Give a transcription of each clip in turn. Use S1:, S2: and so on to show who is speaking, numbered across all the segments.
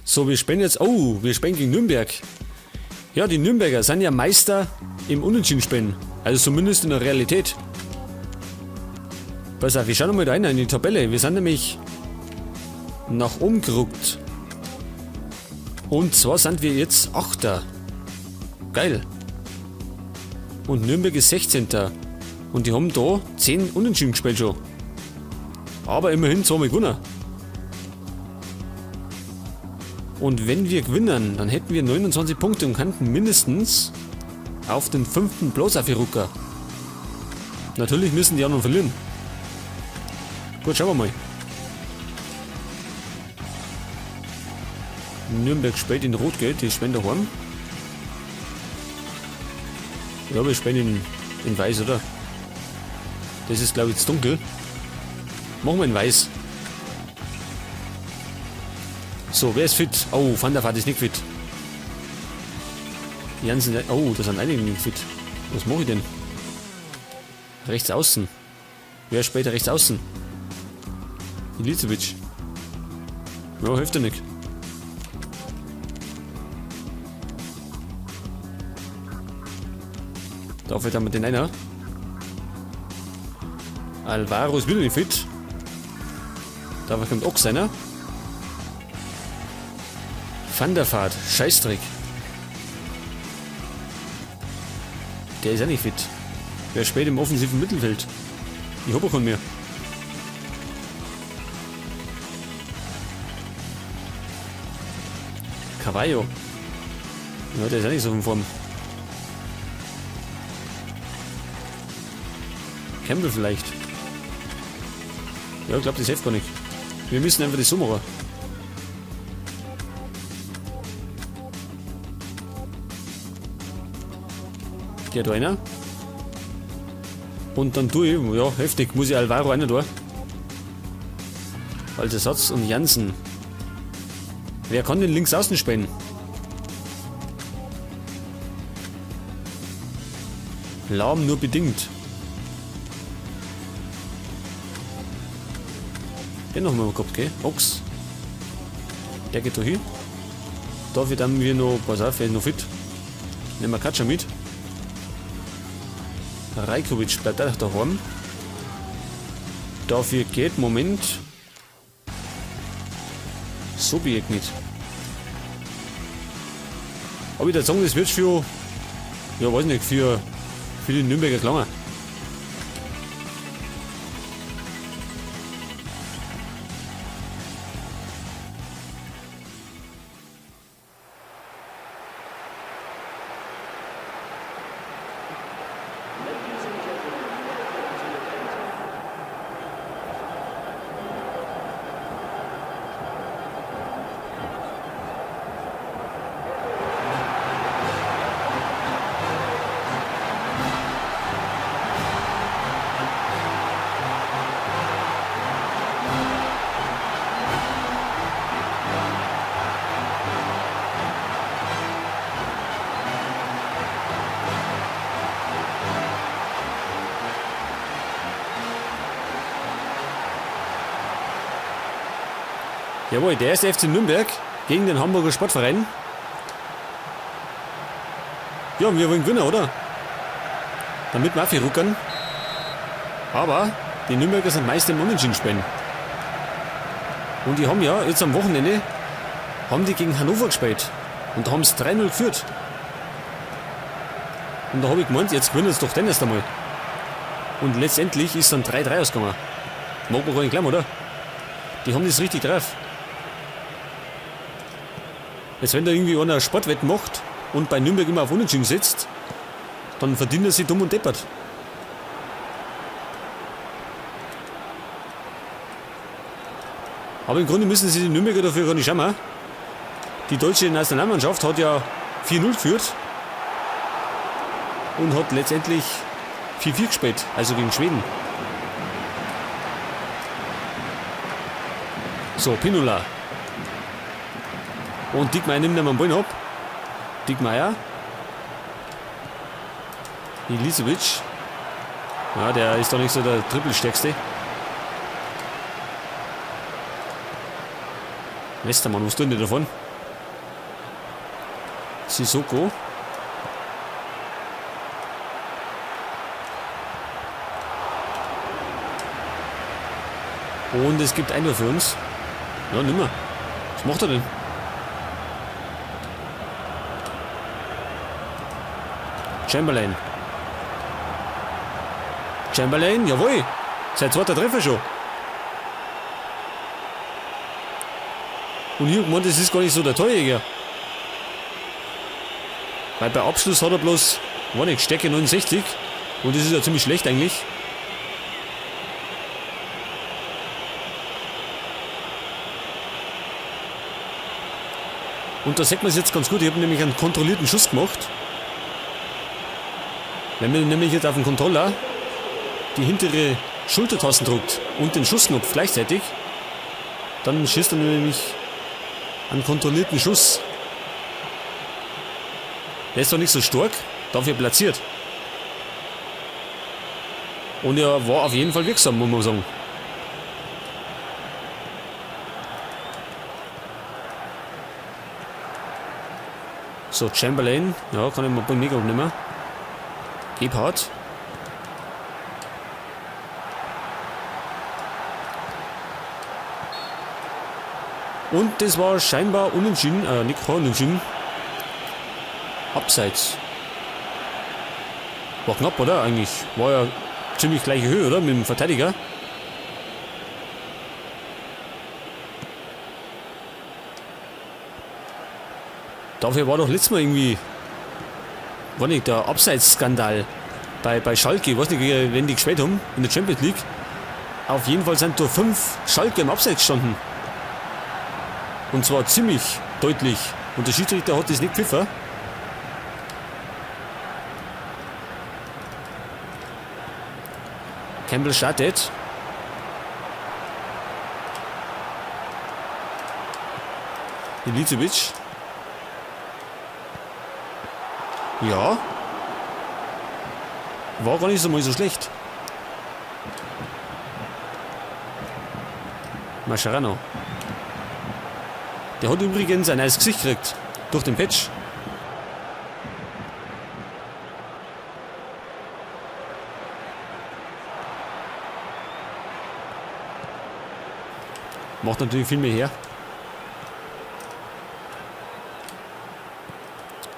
S1: So, wir spielen jetzt. Oh, wir spielen gegen Nürnberg. Ja, die Nürnberger sind ja Meister im Unentschieden spielen. Also zumindest in der Realität. Pass auf, wir schauen mal da rein in die Tabelle. Wir sind nämlich nach oben gerückt. Und zwar sind wir jetzt 8. Geil. Und Nürnberg ist 16. Und die haben da 10 Unentschieden gespielt schon. Aber immerhin 2-mal gewonnen. Und wenn wir gewinnen, dann hätten wir 29 Punkte und könnten mindestens auf den 5. Platz aufrücken. Natürlich müssen die anderen verlieren. Gut, schauen wir mal. Nürnberg spielt in Rot-Gelb, die spielen daheim. Ja, wir spielen in Weiß, oder? Das ist, glaub ich, jetzt dunkel. Machen wir in Weiß. So, wer ist fit? Oh, Van der Vaart ist nicht fit. Jansen, oh, da sind einige nicht fit. Was mache ich denn? Rechts außen. Wer spielt rechts außen? Ilicevic. Ja, hilft ja nicht. Dafür haben wir den einer. Alvaro ist wieder nicht fit. Dafür kommt auch seiner. Van der Vaart, Scheißdreck. Der ist auch nicht fit. Wer spielt im offensiven Mittelfeld? Ich hab auch keinen mehr. Carvalho. Ja, der ist auch nicht so in Form. Campbell vielleicht. Ja, ich glaub, das hilft gar nicht. Wir müssen einfach das so machen. Der da einer. Und dann tue ich, ja, heftig, muss ich Alvaro einer da. Als Ersatz und Jansen. Wer kann denn links außen spielen? Lahm nur bedingt. Den noch mal gehabt, gell? Ochs. Der geht da hin. Dafür dann wir noch, pass auf, er ist noch fit. Nehmen wir Katscha mit. Rajkovic bleibt auch daheim. Dafür geht, Moment. Sobiech mit. Aber ich würde sagen, das wird für, ja, weiß nicht, für die Nürnberger gelangen. Jawohl, der erste FC Nürnberg gegen den Hamburger Sportverein. Ja, und wir wollen gewinnen, oder? Damit wir auch ruckern. Aber die Nürnberger sind meist im Unentschieden spielen. Und die haben ja jetzt am Wochenende haben die gegen Hannover gespielt. Und da haben sie 3-0 geführt. Und da hab ich gemeint, jetzt gewinnen sie doch den erst einmal. Und letztendlich ist dann 3-3 ausgegangen. Mag man gar nicht glauben, oder? Die haben das richtig drauf. Jetzt wenn da irgendwie einer Sportwetten macht und bei Nürnberg immer auf Unentschieden setzt, dann verdient er sich dumm und deppert. Aber im Grunde müssen sie die Nürnberger dafür gar nicht schauen. Die deutsche Nationalmannschaft hat ja 4-0 geführt und hat letztendlich 4-4 gespielt, also gegen Schweden. So, Pinola. Und Diekmeier nimmt ihm den Ball ab. Diekmeier. Ilicevic. Ja, der ist doch nicht so der Trippelstärkste. Westermann, was tun die davon? Sissoko. Und es gibt Einwurf für uns. Ja, nimmer. Was macht er denn? Chamberlain. Chamberlain, jawohl. Sein zweiter Treffer schon. Und ich hab gemeint, das ist gar nicht so der Torjäger. Weil bei Abschluss hat er bloß, war nicht, Stärke 69. Und das ist ja ziemlich schlecht eigentlich. Und da sieht man es jetzt ganz gut. Ich habe nämlich einen kontrollierten Schuss gemacht. Wenn man nämlich jetzt auf den Controller die hintere Schultertasten drückt und den Schussknopf gleichzeitig, dann schießt er nämlich einen kontrollierten Schuss. Der ist doch nicht so stark, dafür platziert. Und er war auf jeden Fall wirksam, muss man sagen. So, Chamberlain. Ja, kann ich mal beim Mega nehmen. Gebhardt. Und das war scheinbar unentschieden, nicht unentschieden. Abseits. War knapp, oder? Eigentlich war ja ziemlich gleiche Höhe, oder? Mit dem Verteidiger. Dafür war doch letztes Mal irgendwie, war nicht, der Abseitsskandal bei Schalke. Ich weiß nicht, wenn die gespielt haben in der Champions League. Auf jeden Fall sind da 5 Schalke im Abseits gestanden. Und zwar ziemlich deutlich. Und der Schiedsrichter hat das nicht gepfiffen. Campbell startet. Ilicevic. Ja. War gar nicht so mal so schlecht. Mascherano. Der hat übrigens ein neues Gesicht gekriegt. Durch den Patch. Macht natürlich viel mehr her.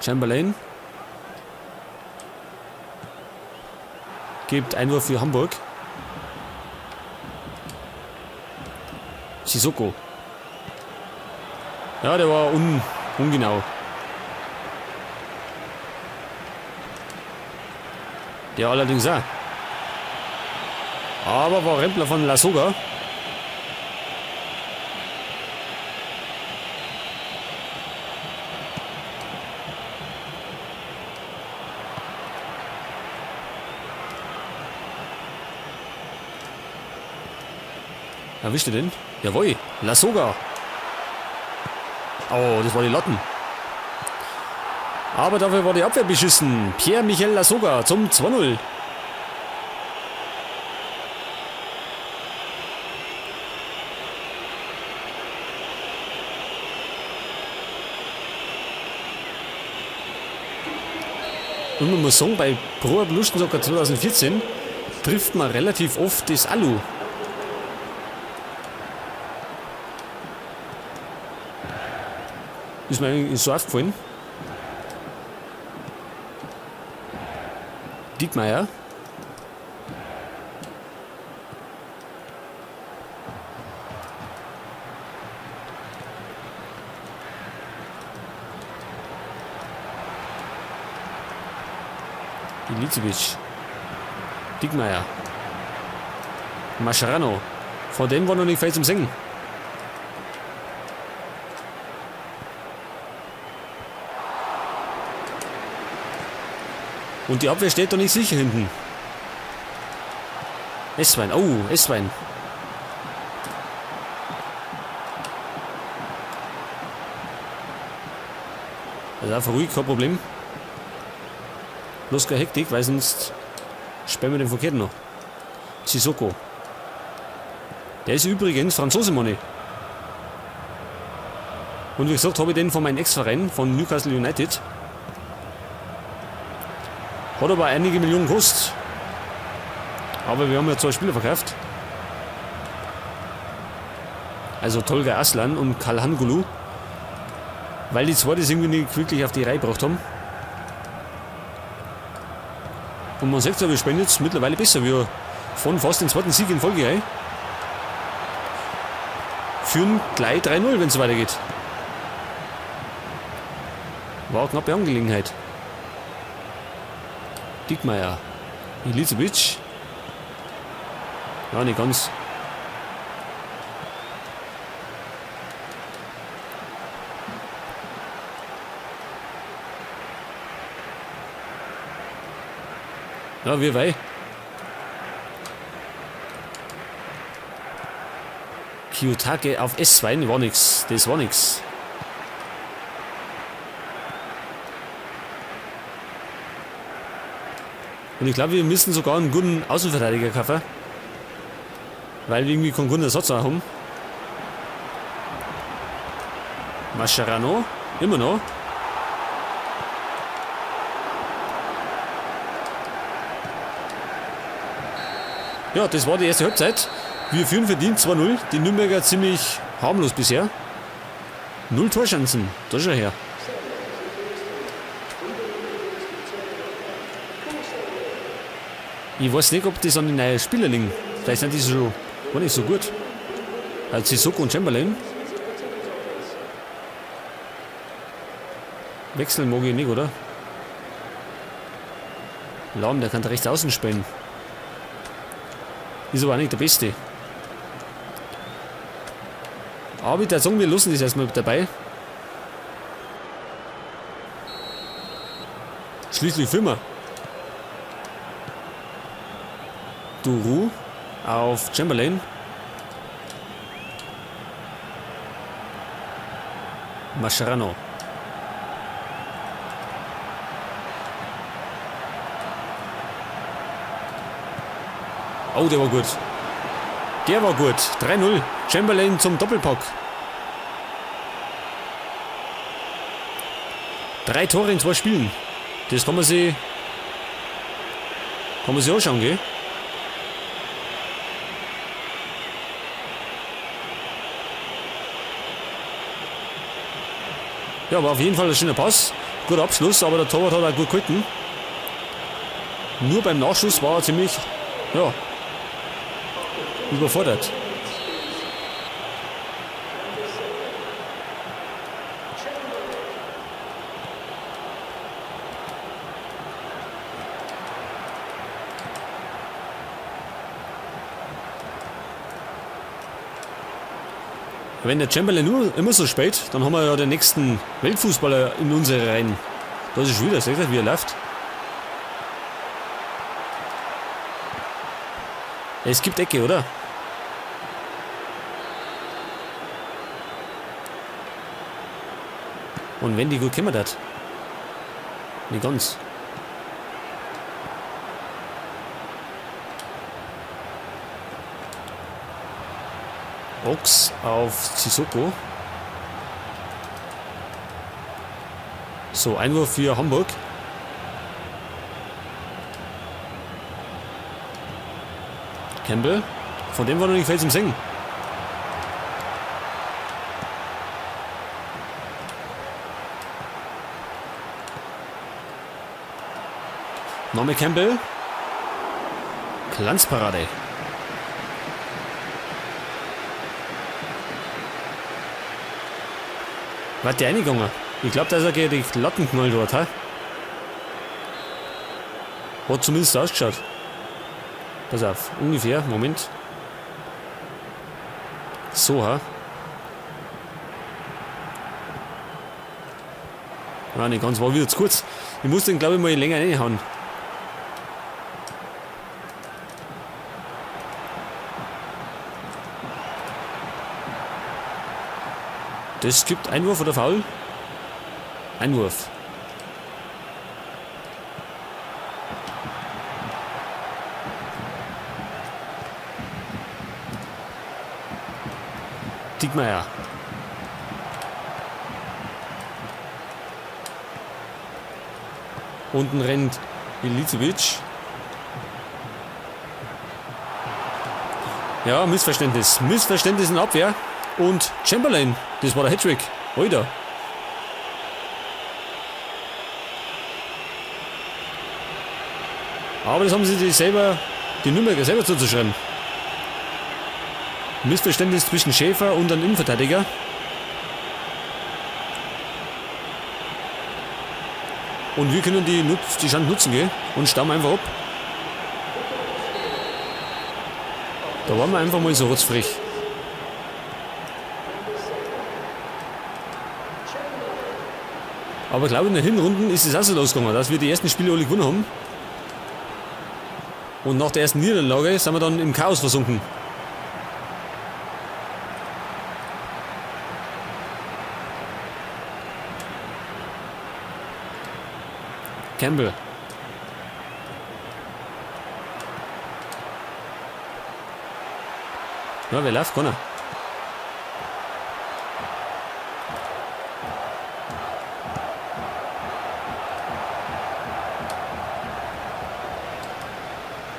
S1: Chamberlain. Gibt Einwurf für Hamburg. Sissoko. Ja, der war ungenau. Der allerdings auch. Aber war Rempler von Lasogga. Erwischt er den? Jawohl, Lasogga. Oh, das war die Latten. Aber dafür war die Abwehr beschissen. Pierre-Michel Lasogga zum 2-0. Und man muss sagen, bei Pro Evolution Soccer 2014 trifft man relativ oft das Alu. Ist mir eigentlich so aufgefallen. Diekmeier. Ilicevic. Diekmeier. Mascherano. Vor dem war noch nicht viel zum Singen. Und die Abwehr steht doch nicht sicher hinten. Esswein. Oh, Esswein. Also einfach ruhig, kein Problem. Bloß keine Hektik, weil sonst sperren wir den Verkehrten noch. Sissoko. Der ist übrigens Franzose, Money. Und wie gesagt, habe ich den von meinem Ex-Verein, von Newcastle United. Hat aber einige Millionen gekostet. Aber wir haben ja 2 Spieler verkauft. Also Tolga Aslan und Kalhangulu. Weil die 2 das irgendwie nicht wirklich auf die Reihe gebracht haben. Und man sieht ja, wir spielen jetzt mittlerweile besser. Wir fahren fast den zweiten Sieg in Folge ein. Führen gleich 3-0, wenn's weitergeht. War eine knappe Angelegenheit. Diekmeier. Ilicevic. Ja, nicht ganz. Ja, wir wei. Kiyotake auf S2 war nix. Das war nix. Und ich glaube, wir müssen sogar einen guten Außenverteidiger kaufen. Weil wir irgendwie keinen guten Ersatz auch haben. Mascherano, immer noch. Ja, das war die erste Halbzeit. Wir führen verdient 2-0. Die Nürnberger ziemlich harmlos bisher. 0 Torchancen. Da schau her. Ich weiß nicht, ob das an den neuen Spielern liegt. Vielleicht sind die schon gar nicht so gut. Also Sissoko und Chamberlain. Wechseln mag ich nicht, oder? Lahm, der kann da rechts außen spielen. Ist aber auch nicht der Beste. Aber ich würde sagen, wir lassen das erstmal dabei. Schließlich führen wir. Duru auf Chamberlain. Mascherano. Oh, der war gut. Der war gut. 3-0. Chamberlain zum Doppelpack. 3 Tore in 2 Spielen. Das kann man sich anschauen, gell? Ja, war auf jeden Fall ein schöner Pass. Guter Abschluss, aber der Torwart hat auch gut gehalten. Nur beim Nachschuss war er ziemlich, ja, überfordert. Wenn der Chamberlain nur immer so spät, dann haben wir ja den nächsten Weltfußballer in unsere Reihen. Da ist es wieder, seht ihr, wie er läuft. Es gibt Ecke, oder? Und wenn die gut kümmert hat. Nicht ganz. Ochs auf Sissoko. So, Einwurf für Hamburg. Campbell. Von dem war noch nicht viel zum Singen. Nochmal Campbell. Glanzparade. War der reingegangen? Ich glaub, da ist er gegen die Latten geknallt worden, hä? Hat zumindest ausgeschaut. Pass auf, ungefähr, Moment. So, ha? Ja, nicht ganz, war wieder zu kurz. Ich muss den, glaub ich, mal länger reinhauen. Das gibt Einwurf oder Foul? Einwurf. Diekmeier. Unten rennt Ilicevic. Ja, Missverständnis. Missverständnis in der Abwehr. Und Chamberlain, das war der Hattrick. Alter. Aber das haben sie sich selber, die Nürnberger selber zuzuschreiben. Missverständnis zwischen Schäfer und einem Innenverteidiger. Und wir können die Chance nutzen, gell? Und stammen einfach ab. Da waren wir einfach mal so rotzfrech. Aber ich glaube, in den Hinrunden ist es auch so losgegangen, dass wir die ersten Spiele alle gewonnen haben. Und nach der ersten Niederlage sind wir dann im Chaos versunken. Campbell. Ja, wer läuft? Keiner.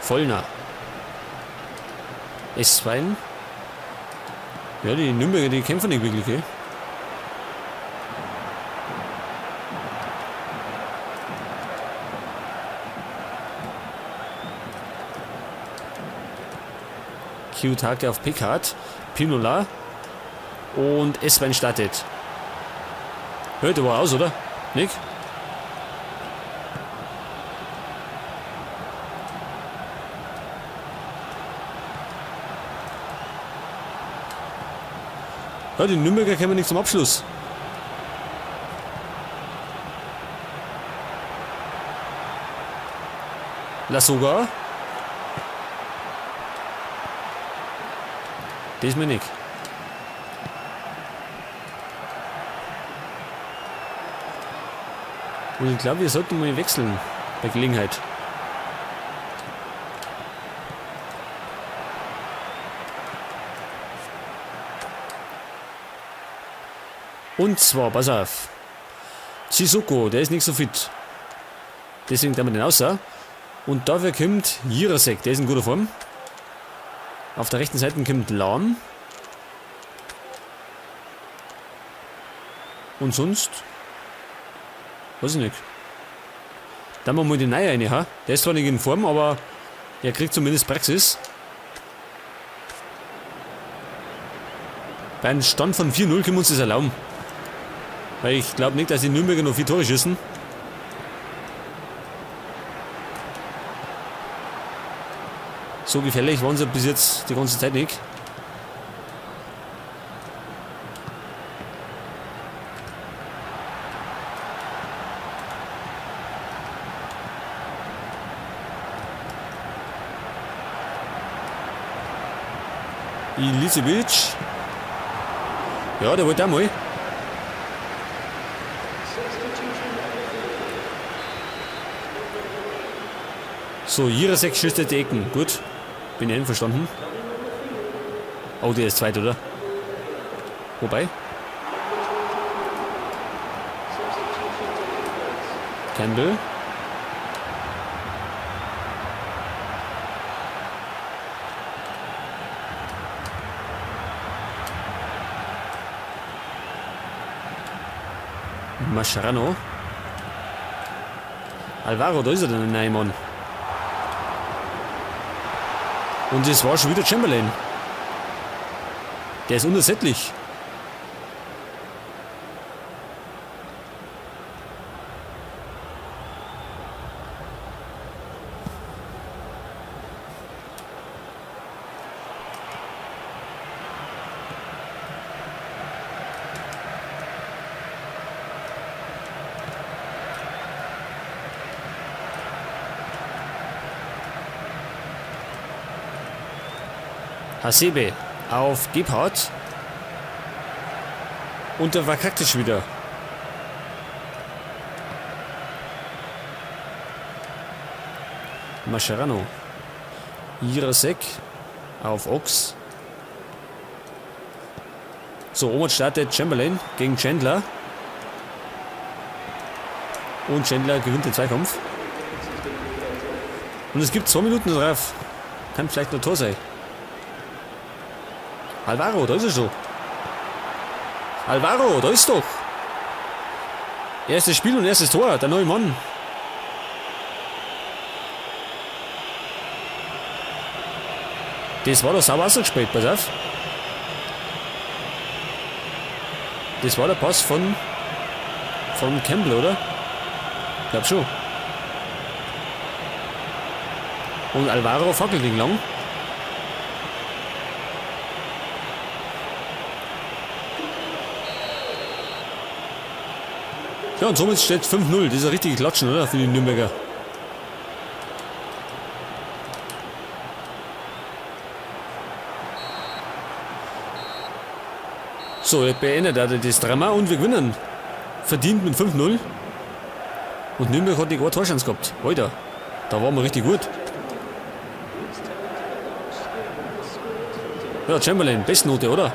S1: Vollner. S2. Ja, die Nürnberger, die kämpfen nicht wirklich, gell? Kiyotake auf Pickard, Pinola und S-Wein startet. Hört aber aus, oder? Nick? Ja, die Nürnberger kämen nicht zum Abschluss. Lasogga. Das mir nicht. Und ich glaube, wir sollten mal wechseln bei Gelegenheit. Und zwar, pass auf. Sissoko, der ist nicht so fit. Deswegen tun wir den außer. Und dafür kommt Jirasek, der ist in guter Form. Auf der rechten Seite kommt Lahm. Und sonst? Weiß ich nicht. Dann machen wir mal den Neuer rein, ha? Der ist zwar nicht in Form, aber er kriegt zumindest Praxis. Bei einem Stand von 4-0 können wir uns das erlauben. Weil ich glaub nicht, dass die Nürnberger noch 4 Tore schießen. So gefährlich waren sie bis jetzt die ganze Zeit nicht. Ilicevic. Ja, der wollte auch mal. So, Jirasek schießt die Ecken. Gut. Bin ich einverstanden. Oh, der ist zweit, oder? Wobei. Campbell. Mascherano. Alvaro, da ist er denn, nein, Mann. Und es war schon wieder Chamberlain. Der ist unersättlich. Hasebe auf Gebhardt. Und der verkackt es wieder. Mascherano. Jirasek auf Ochs. So, Omar startet Chamberlain gegen Chandler. Und Chandler gewinnt den Zweikampf. Und es gibt 2 Minuten drauf. Kann vielleicht noch Tor sein. Alvaro, da ist er schon. Alvaro, da ist doch. Erstes Spiel und erstes Tor, der neue Mann. Das war doch sauber gespielt, pass auf. Das war der Pass von Campbell, oder? Glaub schon. Und Alvaro fackelt ihn lang. Ja, und somit steht 5-0. Das ist ein richtige Klatschen, oder? Für die Nürnberger. So, jetzt beendet er das Drama und wir gewinnen. Verdient mit 5-0. Und Nürnberg hat die keine Torchance gehabt. Alter, da waren wir richtig gut. Ja, Chamberlain, Bestnote, oder?